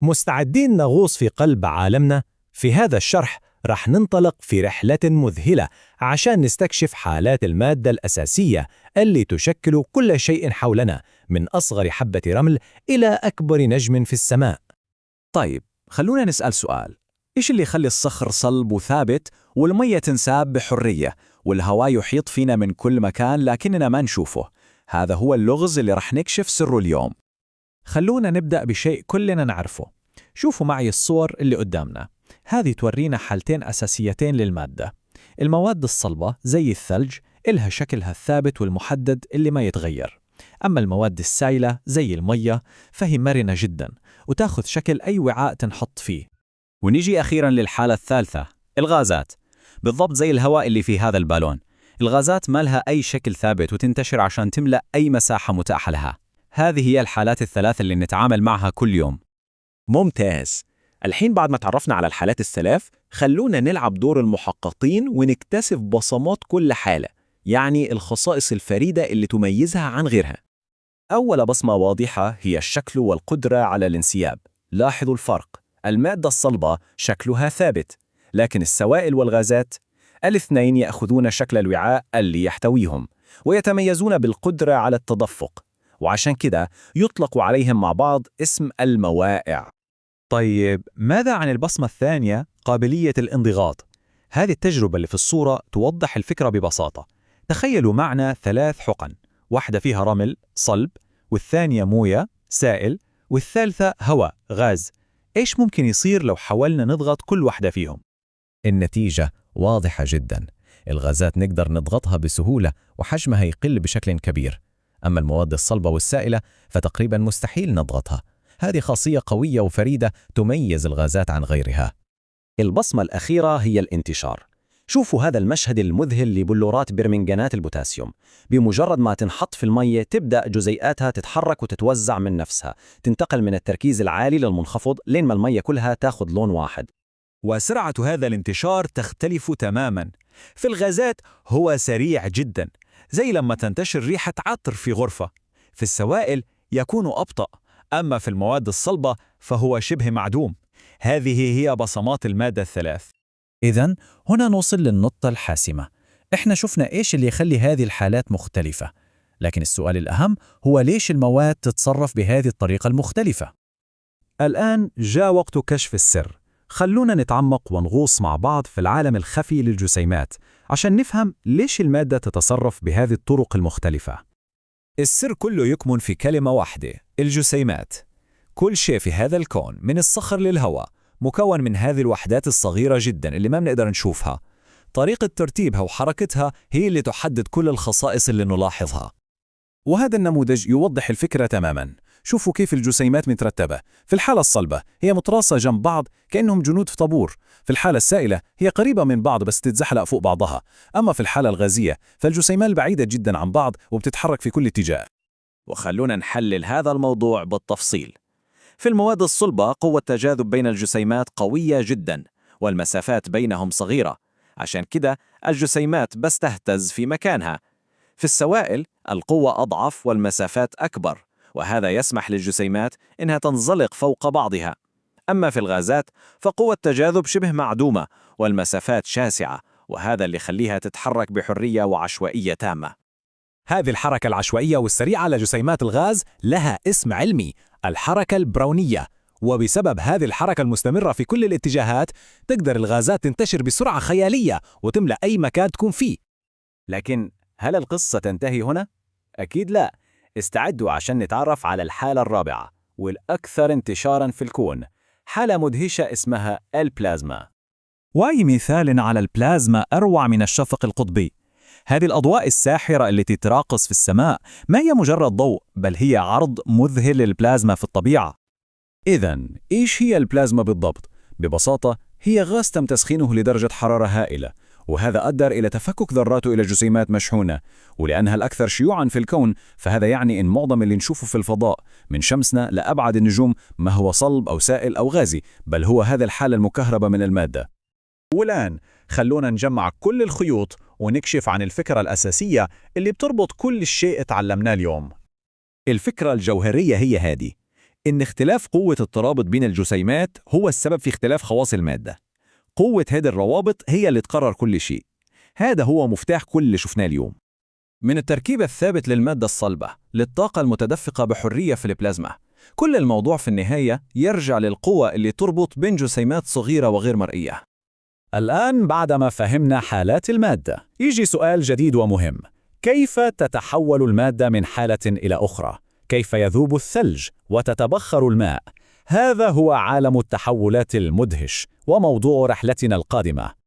مستعدين نغوص في قلب عالمنا؟ في هذا الشرح رح ننطلق في رحلة مذهلة عشان نستكشف حالات المادة الأساسية اللي تشكل كل شيء حولنا، من أصغر حبة رمل إلى أكبر نجم في السماء. طيب، خلونا نسأل سؤال: إيش اللي يخلي الصخر صلب وثابت، والمية تنساب بحرية، والهواء يحيط فينا من كل مكان لكننا ما نشوفه؟ هذا هو اللغز اللي رح نكشف سره اليوم. خلونا نبدأ بشيء كلنا نعرفه. شوفوا معي الصور اللي قدامنا، هذه تورينا حالتين أساسيتين للمادة. المواد الصلبة زي الثلج إلها شكلها الثابت والمحدد اللي ما يتغير. أما المواد السائلة زي المية فهي مرنة جدا وتاخذ شكل أي وعاء تنحط فيه. ونيجي أخيرا للحالة الثالثة، الغازات. بالضبط زي الهواء اللي في هذا البالون. الغازات ما لها أي شكل ثابت وتنتشر عشان تملأ أي مساحة متاحة لها. هذه هي الحالات الثلاث اللي نتعامل معها كل يوم. ممتاز. الحين بعد ما تعرفنا على الحالات الثلاث، خلونا نلعب دور المحققين ونكتشف بصمات كل حالة، يعني الخصائص الفريدة اللي تميزها عن غيرها. أول بصمة واضحة هي الشكل والقدرة على الانسياب. لاحظوا الفرق: المادة الصلبة شكلها ثابت، لكن السوائل والغازات، الاثنين يأخذون شكل الوعاء اللي يحتويهم ويتميزون بالقدرة على التدفق، وعشان كده يطلق عليهم مع بعض اسم الموائع. طيب، ماذا عن البصمة الثانية، قابلية الانضغاط؟ هذه التجربة اللي في الصورة توضح الفكرة ببساطة. تخيلوا معنا ثلاث حقن، واحدة فيها رمل صلب، والثانية موية سائل، والثالثة هواء غاز. إيش ممكن يصير لو حاولنا نضغط كل واحدة فيهم؟ النتيجة واضحة جدا. الغازات نقدر نضغطها بسهولة وحجمها يقل بشكل كبير، أما المواد الصلبة والسائلة فتقريبا مستحيل نضغطها. هذه خاصية قوية وفريدة تميز الغازات عن غيرها. البصمة الأخيرة هي الانتشار. شوفوا هذا المشهد المذهل لبلورات برمنجانات البوتاسيوم. بمجرد ما تنحط في المية تبدأ جزيئاتها تتحرك وتتوزع من نفسها، تنتقل من التركيز العالي للمنخفض لين ما المية كلها تاخذ لون واحد. وسرعة هذا الانتشار تختلف تماما. في الغازات هو سريع جدا، زي لما تنتشر ريحة عطر في غرفة. في السوائل يكون أبطأ، أما في المواد الصلبة فهو شبه معدوم. هذه هي بصمات المادة الثلاث. إذا هنا نوصل للنقطة الحاسمة. إحنا شفنا إيش اللي يخلي هذه الحالات مختلفة، لكن السؤال الأهم هو ليش المواد تتصرف بهذه الطريقة المختلفة؟ الآن جاء وقت كشف السر. خلونا نتعمق ونغوص مع بعض في العالم الخفي للجسيمات عشان نفهم ليش المادة تتصرف بهذه الطرق المختلفة. السر كله يكمن في كلمة واحدة: الجسيمات. كل شيء في هذا الكون، من الصخر للهواء، مكون من هذه الوحدات الصغيرة جدا اللي ما بنقدر نشوفها. طريقة ترتيبها وحركتها هي اللي تحدد كل الخصائص اللي نلاحظها. وهذا النموذج يوضح الفكرة تماما. شوفوا كيف الجسيمات مترتبة. في الحالة الصلبة هي متراصة جنب بعض كأنهم جنود في طابور. في الحالة السائلة هي قريبة من بعض بس تتزحلق فوق بعضها. أما في الحالة الغازية فالجسيمات بعيدة جدا عن بعض وبتتحرك في كل اتجاه. وخلونا نحلل هذا الموضوع بالتفصيل. في المواد الصلبة قوة التجاذب بين الجسيمات قوية جدا والمسافات بينهم صغيرة، عشان كده الجسيمات بس تهتز في مكانها. في السوائل القوة أضعف والمسافات أكبر، وهذا يسمح للجسيمات إنها تنزلق فوق بعضها. أما في الغازات فقوة التجاذب شبه معدومة والمسافات شاسعة، وهذا اللي يخليها تتحرك بحرية وعشوائية تامة. هذه الحركة العشوائية والسريعة لجسيمات الغاز لها اسم علمي، الحركة البراونية. وبسبب هذه الحركة المستمرة في كل الاتجاهات تقدر الغازات تنتشر بسرعة خيالية وتملأ أي مكان تكون فيه. لكن هل القصة تنتهي هنا؟ أكيد لا. استعدوا عشان نتعرف على الحالة الرابعة والأكثر انتشاراً في الكون، حالة مدهشة اسمها البلازما. وأي مثال على البلازما أروع من الشفق القطبي؟ هذه الأضواء الساحرة التي تتراقص في السماء ما هي مجرد ضوء، بل هي عرض مذهل للبلازما في الطبيعة. إذا إيش هي البلازما بالضبط؟ ببساطة هي غاز تم تسخينه لدرجة حرارة هائلة، وهذا أدى إلى تفكك ذراته إلى جسيمات مشحونة. ولأنها الأكثر شيوعاً في الكون، فهذا يعني إن معظم اللي نشوفه في الفضاء من شمسنا لأبعد النجوم ما هو صلب أو سائل أو غازي، بل هو هذا الحالة المكهربة من المادة. والآن خلونا نجمع كل الخيوط ونكشف عن الفكرة الأساسية اللي بتربط كل الشيء تعلمناه اليوم. الفكرة الجوهرية هي هذه: إن اختلاف قوة الترابط بين الجسيمات هو السبب في اختلاف خواص المادة. قوة هذه الروابط هي اللي تقرر كل شيء. هذا هو مفتاح كل اللي شفناه اليوم. من التركيب الثابت للمادة الصلبة للطاقة المتدفقة بحرية في البلازما، كل الموضوع في النهاية يرجع للقوة اللي تربط بين جسيمات صغيرة وغير مرئية. الآن بعدما فهمنا حالات المادة، يجي سؤال جديد ومهم: كيف تتحول المادة من حالة إلى أخرى؟ كيف يذوب الثلج وتتبخر الماء؟ هذا هو عالم التحولات المدهش وموضوع رحلتنا القادمة.